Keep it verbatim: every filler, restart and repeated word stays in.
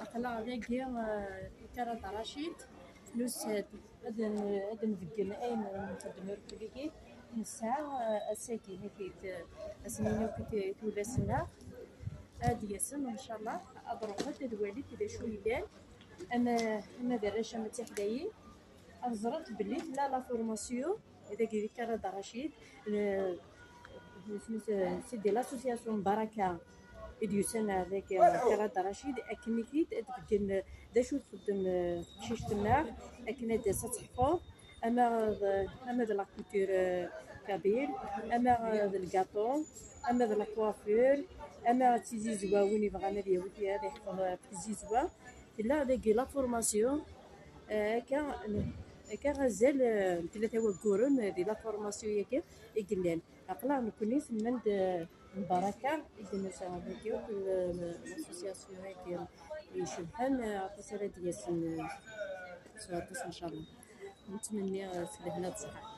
Aql-aɣ dagi, eh, di Kara Daracid, nusa-d ad n-, ad nbeggel ayen nxeddem irkelli. Nesɛa, eh, ass-agi, nitid, eh, ass-nni akk i t-, i tullas-nneɣ, ad d-yasen, ncallah, ad ruḥent, ad walint d acu yellan, ama, ama d arrac, ama d tiḥdayin, ad ẓrent belli tella la formation, dagi di Kara Daracid, eh, c'est de l'association Baraka i d-yusan ar dagi, eh, Kara Daracid, akken i t-id ad d-beggen, eh, d acu txeddem, eh, teqcict-nneɣ, akken ad d-tas ad teḥfeḍ, ama d, ama d la couture, eh, kabyle, ama d lgaṭu, ama d la coiffure, ama d tizizwa, win yebɣan ad yawi, ad yeḥfeḍ, eh, tizizwa. Tella dagi la formation, eh, akka, akka azal, eh, n tlata wagguren, eh, di la formation-agi i yellan. Aql-aɣ nekkni tenna-d, eh, Mbaraka i d-nusa dagi akk l-, l-, l'association-agi icebḥen, eh, aṭas ara d-yasen, eh, s waṭas, ncallah. Nettmenni, eh, s lehna d ṣṣeḥḥa.